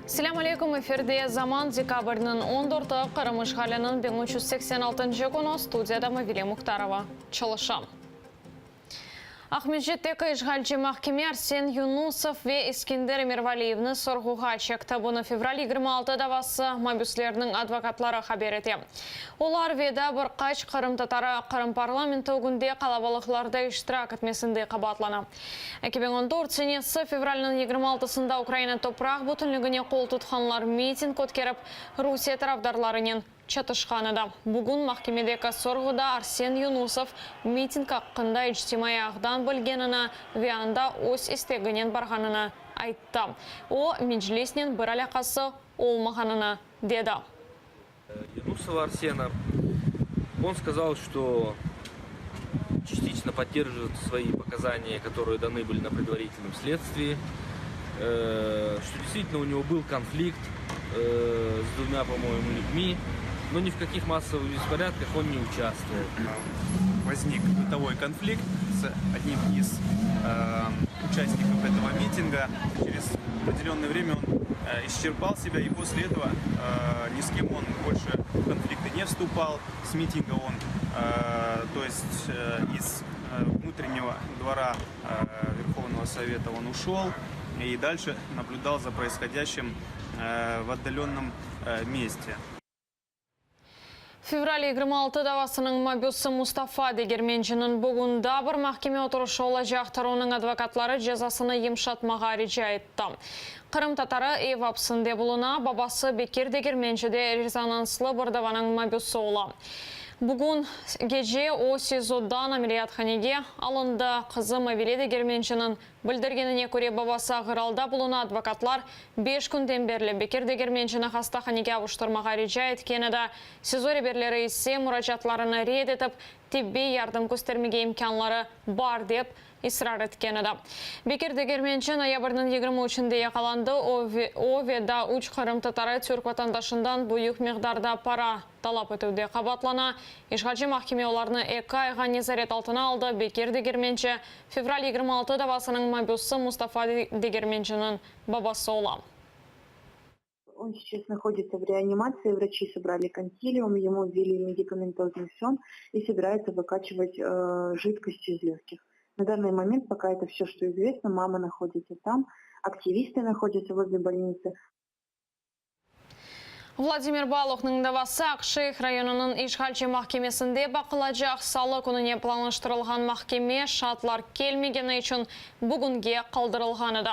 Selâm aleyküm, efirde Zaman, dekabrniñ on dörtü, Qırım işğaliniñ 1386-ncı künü, studiyada Mavile Muhtarova çalışa. Aqmescitteki işğalci mahkeme Arsen Yunusov ve Eskender Emirvaliyevni sorğuğa çekti. Bunı fevral 26 davası mabüsleriniñ advokatları haber ete. Olar ve daa bir qaç qırımtatarı Qırım parlamenti ögünde qalabalıqlarda iştirak etmesinde qabaatlana. 2014 senesi fevralniñ 26-sında Ukraina topraq bütünligine qol tutqanlar miting ötkerip, Rusiye tarafdarlarınen çatışqan edi. Bugün mahkemedeki sorğuda Arsen Yunusov miting aqqında içtimaiy ağdan bilgenini ve anda öz isteginen barğanını ayttı. O, Meclisnen bir alâqası olmağanını dedi. Yunusova Arsena, on skazal, çto çastiçno podderjivает svoi pokazaniya, kotorıye danı byli na predvaritelnom sledstvi, çto deystvitelno u nego byl konflikt s dvumya, po-moyemu, lyudmi, no ni v kakih massovıh besporâdkah on ne uçastvoval. Возник бытовой конфликт с одним из участников этого митинга. Через определенное время он исчерпал себя, и после этого ни с кем он больше в конфликты не вступал. С митинга он, то есть из внутреннего двора Верховного Совета он ушел и дальше наблюдал за происходящим в отдаленном месте. Fevral 26 davasınıñ mabüsi Mustafa Degermenciniñ bugün daa bir mahkeme oturışı olacaqtır. Onıñ advokatları cezasını yımşatmağa rica etti. Qırımtatarı ev apsinde buluna, babası Bekir Degermenci de rezonanslı bir davanıñ mabüsi ola. Bugün gece o SİZOdan ameliyathanege alındı. Qızı Mavile Degermenciniñ Bildirgenine köre, babası ağır alda buluna, advokatlar beş künden berli Bekir Degermencini hastahanege avuştırmağa rica etken edi, SİZO reberleri ise muracaatlarını red etip, tibbiy yardım köstermege imkânları bar dep israr etken edi. Bekir Degermenci noyabrniñ 23-nde yaqalandı, o ve daa üç qırımtatarı türk vatandaşından büyük miqdarda para talap etüvde qabaatlana. İşğalci mahkeme olarnı eki ayğa nezaret altına aldı, Bekir Degermenci Fevral 26 davasınıñ mabüsi Mustafa Degermenciniñ babası ola. On seyças nahoditsâ v reanimatsiyi, vraçi sobrali konsilium, yemu vveli medikamentoznyy son i sobirayutsâ vykaçivat jidkost iz lögkih. Na dannıy moment poka eto vsö, çto izvestno, mama nahoditsâ tam, aktivisty nahodyatsâ vozle bolnitsy. Vladimir Baluhnıñ davası Aqşeyh rayonınıñ işğalci mahkemesinde baqılacaq. Salı kününe planlaştırılğan mahkeme, şaatlar kelmegeni içün bugünge qaldırılğan edi.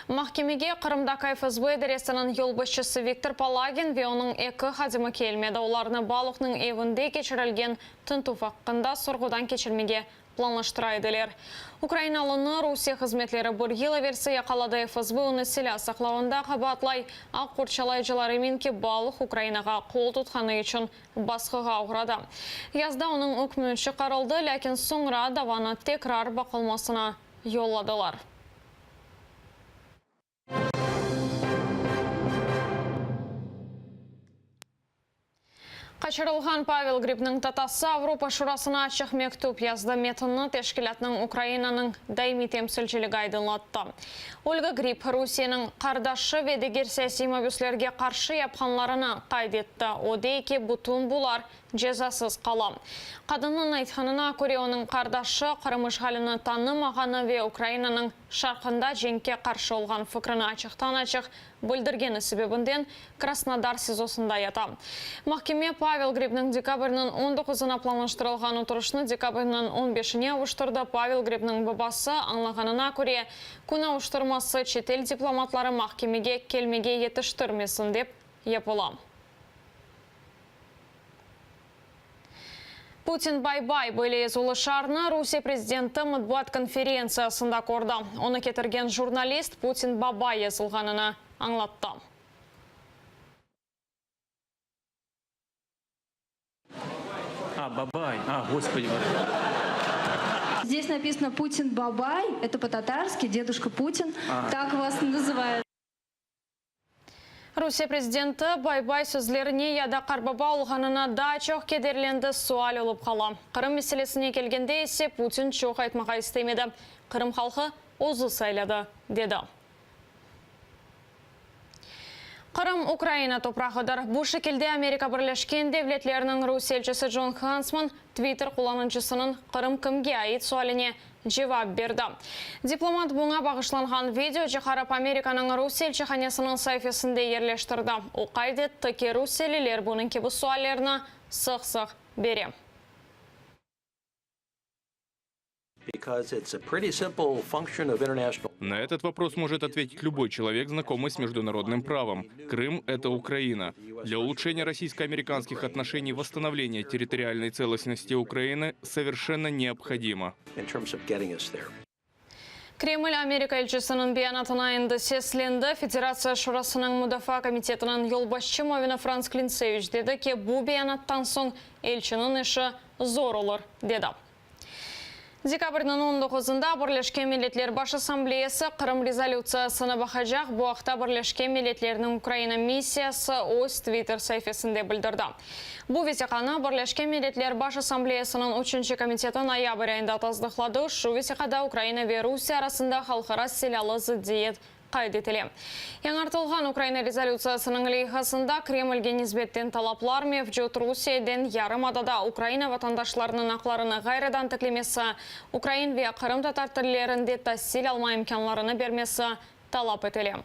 Mahkemege Qırımdaki FSB idaresiniñ yolbaşçısı Viktor Palagin ve onıñ eki hadimi kelmedi. Olarnı Baluhnıñ evinde keçirilgen tintüv aqqında sorğudan keçirmege planlaştıra ediler. Ukrainalını Rusiye hızmetleri bir yıl evelsi yaqaladı, FSB onı silâ saqlavında qabaatlay. Aq qorçalayıcılar emin ki, Baluh Ukrainağa qol tutqanı içün basqığa oğradı. Yazda onıñ ükmü çıqarıldı, lâkin soñra davanı tekrar baqılmasına yolladılar. Qaçırılğan Pavel Gribniñ tatası Avropa Şurasına açıq mektüp yazdı. Metinni teşkilâtnıñ Ukrainanıñ daimiy temsilciligi aydınlattı. Olga Grib, Rusiyeniñ qardaşı ve diger siyasiy mabüslerge qarşı yapqanlarını qayd etti. O dey ki, bütün bular cezasız qala. Qadınnıñ aytqanına köre, onıñ qardaşı Qırım işğalini tanımağanı ve Ukrainanıñ Şarqında cenkke qarşı olğan fikrini açıqtan-açıq bildirgeni sebebinden Krasnodar SİZOsında yata. Mahkeme Pavel Gribniñ dekabrniñ on doquzına planlaştırılğan oturışnı dekabrniñ on beşine avuştırdı. Pavel Gribniñ babası añlağanına köre, kün avuştırması çetel diplomatları mahkemege kelmege yetiştirmesin dep yapıla. Putin bay-bay, böyle yazılı şarnı Rusiye prezidenti matbuat konferentsiyasında kördi. Onı ketirgen jurnalist Putin baba yazılğanını añlattı. A, babay, a, Gospodi. Здесь написано Путин бабай, это по-татарски, дедушка Путин, так вас называют. Rusiye prezidenti bay-bay sözlerine ya da qarbaba olğanına daa çoq kederlendi sual olıp qala. Qırım meselesine kelgende ise Putin çoq aytmağa istemedi. Qırım halqı özü sayladı, dedi. Qırım, Ukraina toprağıdır. Bu şekilde Amerika Birleşken Devletleriniñ Rusiye elçisi Con Hansman Twitter qullanıcısınıñ Qırım kimge ait sualine cevap berdi. Diplomat buña bağışlanğan video çıqarıp, Amerikanıñ Rusiye elçihanesiniñ saifesinde yerleştirdi. O qayd etti ki, rusiyeliler bunıñ kibi suallerni sıq-sıq bere. На этот вопрос может ответить любой человек, знакомый с международным правом. Крым – это Украина. Для улучшения российско-американских отношений восстановление территориальной целостности Украины совершенно необходимо. Kreml Amerika elçisiniñ beyanatına endi seslendi. Federatsiya Şurasınıñ Mudafaa komitetiniñ yolbaşçı muavini Frans Klintseviç dedi ki, bu beyanattan soñ elçiniñ işi zor olur, dedi. Dekabrniñ on doquzında Birleşken Milletler Baş Assambleyası Qırım rezolütsiyasını baqacaq. Bu aqta Birleşken Milletlerniñ Ukraina missiyası öz Twitter saifesinde bildirdi. Bu vesiqanı Birleşken Milletler Baş Assambleyasınıñ üçünci komiteti noyabr ayında tasdıqladı. Şu vesiqada Ukraina ve Rusiye arasında halqara silâlı zıddiyet qayd etile. Yañartılğan Ukraina rezolütsiyasınıñ leyhasında Kremlge nisbetten talaplar mevcut, Rusiyeden yarımadada Ukraina vatandaşlarınıñ aqlarını ğayrıdan tiklemesi, ukrain ve qırımtatar tillerinde tasil alma imkânlarını bermesi talap etile.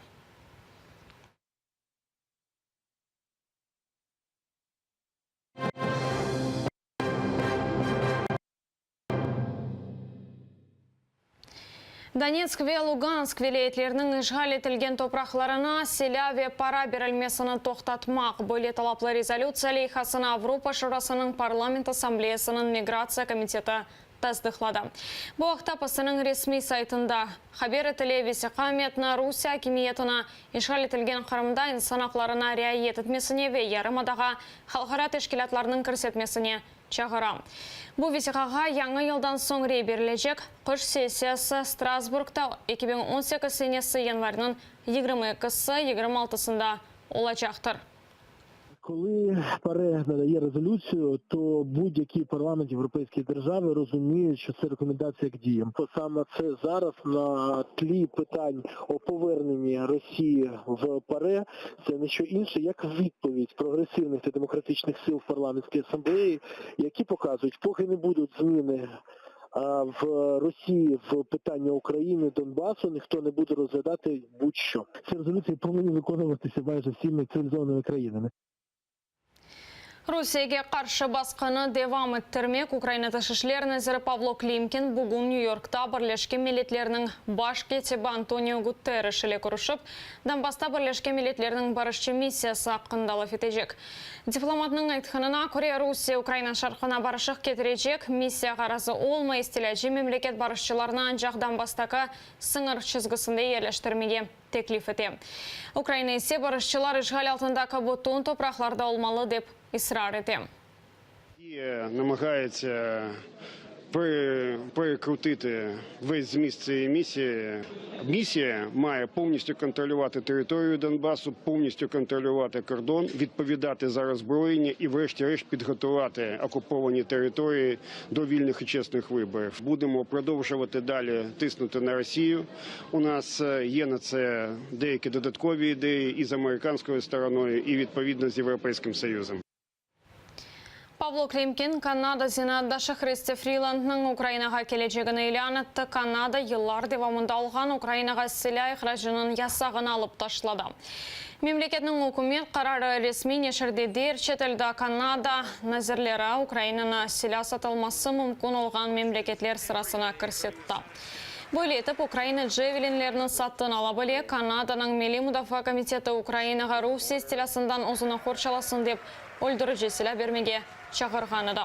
Donetsk ve Lugansk vilâyetleriniñ işğal etilgen topraqlarına silâ ve para berilmesini toqtatmaq, böyle talaplı rezolütsiya leyhasını Avropa Şurasınıñ Parlament Assambleyasınıñ migratsiya komiteti tasdıqladı. Bu aqta PASeniñ resmiy saytında haber etile. Vesiqa metni Rusiye akimiyetini işğal etilgen Qırımda insan aqlarına riayet etmesine ve yarımadağa halqara teşkilâtlarnıñ kirsetmesine çağıra. Bu vesiqağa yañı yıldan soñ rey berilecek. Qış sessiyası Strasburgda 2018 senesi yanvarniñ 22-si, 26-sında olacaqtır. Коли ПАРЕ надає резолюцію, то будь-який парламент європейської держави розуміє, що це рекомендація к діям. Саме це зараз на тлі питань о поверненні Росії в ПАРЕ, це не що інше, як відповідь прогресивних та демократичних сил в парламентській асамблеї, які показують, поки не будуть зміни в Росії в питання України, Донбасу, ніхто не буде розглядати будь-що. Ці резолюції повинні виконуватися майже всіми цивілізованими країнами. Rusiyege qarşı basqını devam ettirmek Ukraina Tış işler naziri Pavlo Klimkin bugün Nyu-Yorkta Birleşken Milletlerniñ Baş kâtibi Antonio Guterres ile körüşip, Donbassta Birleşken Milletlerniñ barışçı missiyası aqqında laf etecek. Diplomatnıñ aytqanına köre, Rusiye Ukraina şarqına barışıq ketirecek missiyağa razı olmay, istilâcı memleket barışçılarnı ancaq Donbasstaki sıñır çizgisinde yerleştirmege teklif ete. Ukraina ise barışçılar işğal altındaki bütün topraqlarda olmalı, dep israr ete. Namağaється перекрутити весь зміст цієї місії. Місія має повністю контролювати територію Донбасу, повністю контролювати кордон, відповідати за роззброєння і врешті-решт підготувати окуповані території до вільних і чесних виборів. Будемо продовжувати далі тиснути на Росію. У нас є на це деякі додаткові ідеї і з американською стороною, і відповідно з Європейським Союзом. Pavlo Klimkin, Kanada zenaatdaşı Hristiya Frilandnıñ Ukrainağa kelecegini ilân etti. Kanada yıllar devamında olğan Ukrainağa silâ ihracınıñ yasağını alıp taşladı. Memleketniñ ükümet qararı resmiy neşirde derc etildi. Kanada nazirleri Ukrainanı silâ satılması mümkün olğan memleketler sırasına kirsetti. Böyle etip, Ukraina Javelinlerni satın ala bile. Kanadanıñ Milliy mudafaa komiteti Ukrainağa Rusiye istilâsından özüni qorçalasın dep, öldürici silâ bermege çağırğan edi.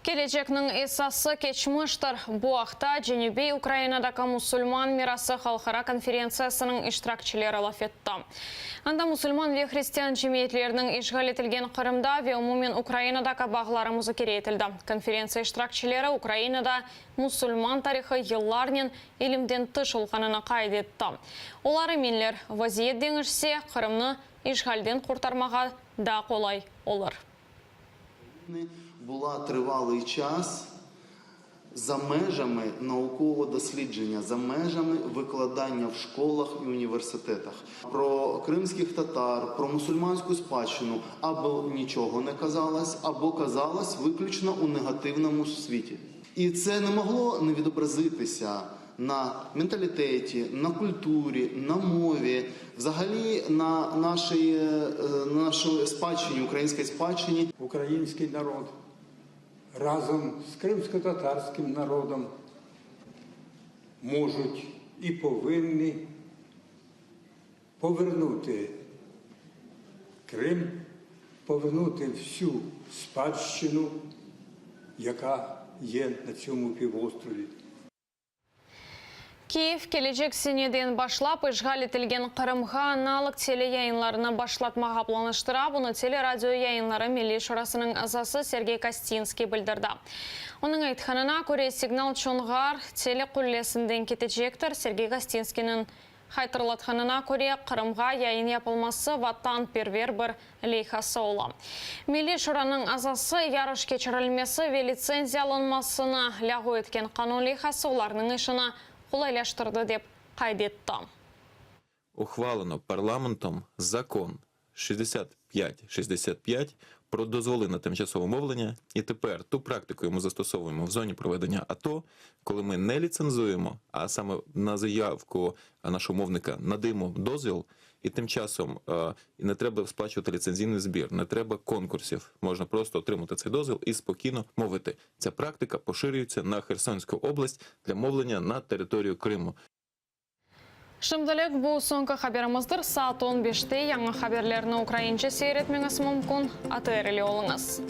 Kelecekniñ esası keçmiştir. Bu aqta Cenübiy Ukrainadaki musulman mirası halqara konferentsiyasınıñ iştirakçileri laf etti. Anda musulman ve hristian cemiyetleriniñ işğal etilgen Qırımda ve umumen Ukrainadaki bağları muzakere etildi. Konferentsiya iştirakçileri Ukrainada musulman tarihı yıllarnen ilimden tış olğanını qayd etti. Olar eminler, vaziyet deñişse, Qırımnı işğalden qurtarmağa daa qolay olur. Була тривалий час за межами наукового дослідження, за межами викладання в школах і університетах. Про кримських татар, про мусульманську спадщину або нічого не казалось, або казалось виключно у негативному світі. І це не могло не відобразитися на менталітеті, на культурі, на мові, взагалі на нашій, е, на нашій спадщині, українській спадщині. Український народ разом з кримськотатарським народом можуть і повинні повернути Крим, повернути всю спадщину, яка є на цьому півострові. Kiyev kelecek seneden başlap işğal etilgen Qırımğa analog teleyayınlarını başlatmağa planlaştıra. Bunı Teleradioyayınları Milliy şurasınıñ azası Sergey Kostinskiy bildirdi. Onıñ aytqanına köre, signal Çonğar telequllesinden ketecektir. Sergey Kostinskiyniñ Hatırlatqanına köre, Qırımğa yayın yapılması vatanperver bir leyhası ola. Milliy Şuranıñ azası yarış keçirilmesi ve litsenziya alınmasını lâğu etken qanun leyhası olarnıñ işini qolaylaştırdı, dep qayd etti. Ухвалено парламентом закон 6565 про дозволи на тимчасове мовлення. І тепер ту практику ми застосовуємо в зоні проведення АТО, коли ми не ліцензуємо, а саме на заявку нашого мовника надаємо дозвіл, і тим часом е, не треба сплачувати ліцензійний збір, не треба конкурсів. Можна просто отримати цей дозвіл і спокійно мовити. Ця практика поширюється на Херсонську область для мовлення на територію Криму. Şimdilik bu soñki haberimizdir. Saat on beşte yañı haberlerni ukraince seyir etmeñiz mümkün. ATR ile oluñız.